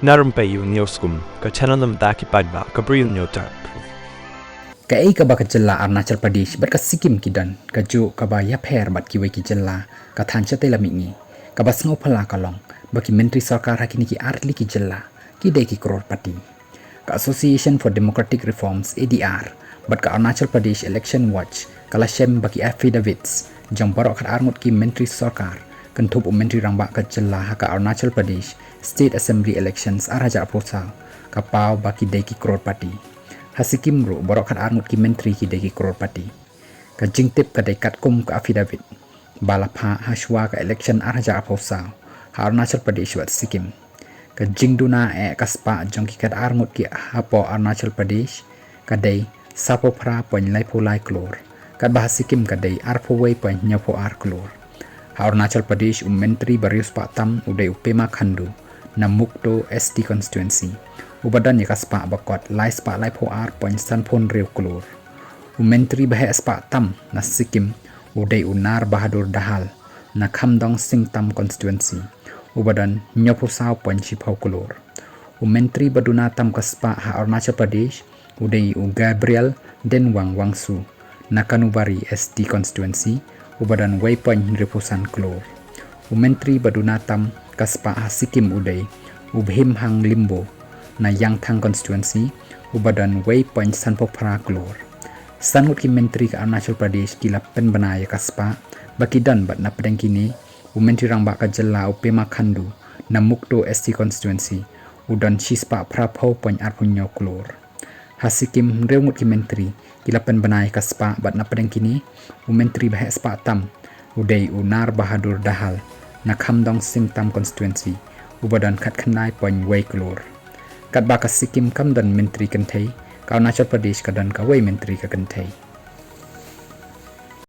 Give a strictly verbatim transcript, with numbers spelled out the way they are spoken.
Na rympei ïa u News Kum, ka channel na bynta ki paidbah kaba ïohi ïa u term. Kaei kaba ka jylla Arunachal Pradesh bad ka Sikkim ki don, kajuh kaba ïapher bad kiwei ki jylla, ka thaiñ shatei la mihngi. Kaba sngewphylla ka long ba ki myntri sorkar ha kine ki artylli ki jylla ki dei ki crorepati. Ka Association for Democratic Reforms, A D R, bad ka Arunachal Pradesh Election Watch ka la shem ba ki affidavits jong baroh khatar ngut ki myntri sorkar kynthup u Myntri Rangbah ka jylla ha ka Arunachal Pradesh State Assembly Elections ar hajar arphew saw ka paw ba ki dei ki crorepati. Ha Sikkim ruh baroh khatar ngut ki myntri ki dei ki crorepati. Ka jingtip ka dei katkum ka affidavit ba la phah hashwa ka election ar hajar arphew saw ha Arunachal Pradesh bad Sikkim. Ka jingduna eh ka spah jong ki khatar ngut ki hapoh Arunachal Pradesh ka dei sawphew phra point laiphew lai klur, katba ha Sikkim ka dei arphew wei point hynñiewphew ar klur. Ha Arunachal Pradesh u myntri ba hynriew spah tam u dei u Pema Khandu na Mukto S T constituency, uba don ïa ka spah ba kot lai spah laiphew ar point sanphew hynriew klur. U myntri ba heh spah tam na Sikkim u dei u Nar Bahadur Dahal na Khamdong Singtam constituency, uba don hynñiewphew saw point shiphew klur. U myntri ba duna tam ka spah ha Arunachal Pradesh u dei u Gabriel Denwang Wangsu na Kanubari S T constituency, uba don wei point hynriewphew san klur. U myntri ba duna tam ka spah ha Sikkim u dei u Bhimhang Limbo na Yangthang constituency, uba don wei point sanphew phra klur. San ngut ki myntri ka Arunachal Pradesh ki la pynbna ïa ka spah ba ki don bad na pdeng kine u Myntri Rangbah ka jylla u Pema Khandu na Mukto S T constituency u don shispah phraphew point arphew hynñiew klur. Ha Sikkim hynriew ngut ki myntri ki la pynbna ïa ka spah bad na pdeng kine u myntri ba heh spah tam u dei u Nar Bahadur Dahal na Khamdong Singtam constituency, uba don khatkhyndai point wei klur. Katba ka Sikkim kam don myntri kynthei, ka Arunachal Pradesh ka don kawei myntri ka kynthei.